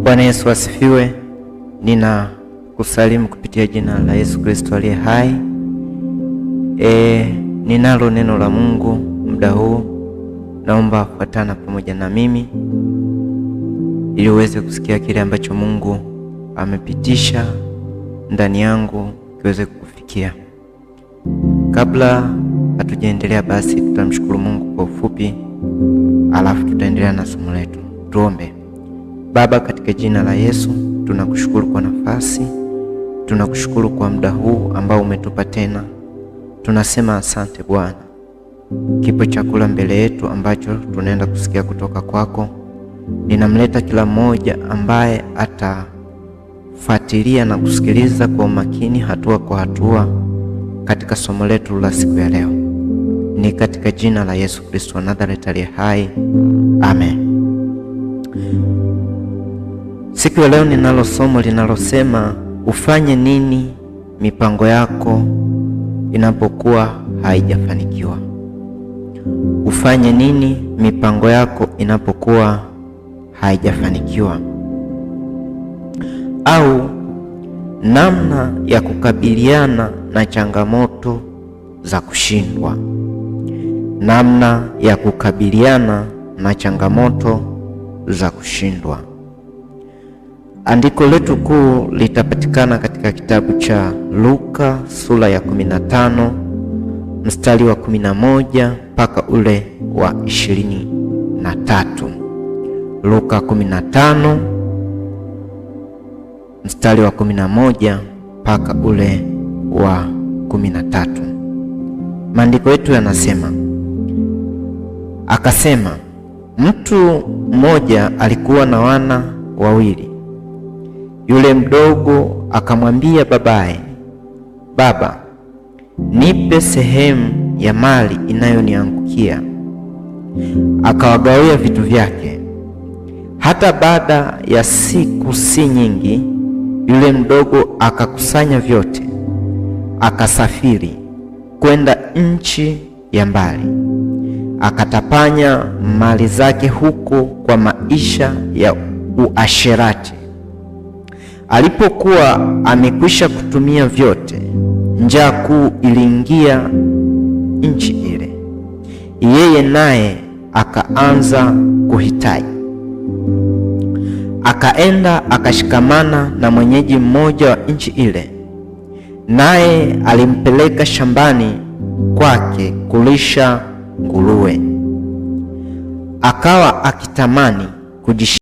Bwana Yesu asifiwe. Nina kusalimu kupitia jina la Yesu Kristo aliye hai. Ninalo neno la Mungu muda huu, naomba fuatana pamoja na mimi ili uweze kusikia kile ambacho Mungu amepitisha ndani yangu kiweze kukufikia. Kabla hatujaendelea, basi tutamshukuru Mungu kwa ufupi, alafu tutaendelea na somo letu. Tuombe. Baba, katika jina la Yesu tunakushukuru kwa nafasi, tunakushukuru kwa muda huu ambao umetupa tena. Tunasema asante Bwana. Kipo chakula mbele yetu ambacho tunaenda kusikia kutoka kwako. Ninamleta kila mmoja ambaye atafuatilia na kusikiliza kwa umakini, hatua kwa hatua, katika somo letu la siku ya leo. Ni katika jina la Yesu Kristo wa Nazareti aliye hai, amen. Siku ya leo ninalo somo linalosema ufanye nini mipango yako inapokuwa haijafanikiwa. Ufanye nini mipango yako inapokuwa haijafanikiwa, au namna ya kukabiliana na changamoto za kushindwa. Namna ya kukabiliana na changamoto za kushindwa. Andiko letu kuu litapatikana katika kitabu cha Luka sura ya 15 mstari wa 11 mpaka ule wa 23. Luka 15 mstari wa 11 mpaka ule wa 13. Maandiko yetu yanasema, akasema, mtu mmoja alikuwa na wana wawili. Yule mdogo akamwambia babaye, Baba, nipe sehemu ya mali inayoniangukia. Akawagawia vitu vyake. Hata baada ya siku si nyingi, yule mdogo akakusanya vyote, akasafiri kwenda nchi ya mbali, akatapanya mali zake huko kwa maisha ya uasherati. Alipokuwa amekwisha kutumia vyote, njaa kuu iliingia nchi ile, yeye naye akaanza kuhitaji. Akaenda akashikamana na mwenyeji mmoja wa nchi ile, naye alimpeleka shambani kwake kulisha nguruwe. Akawa akitamani kujish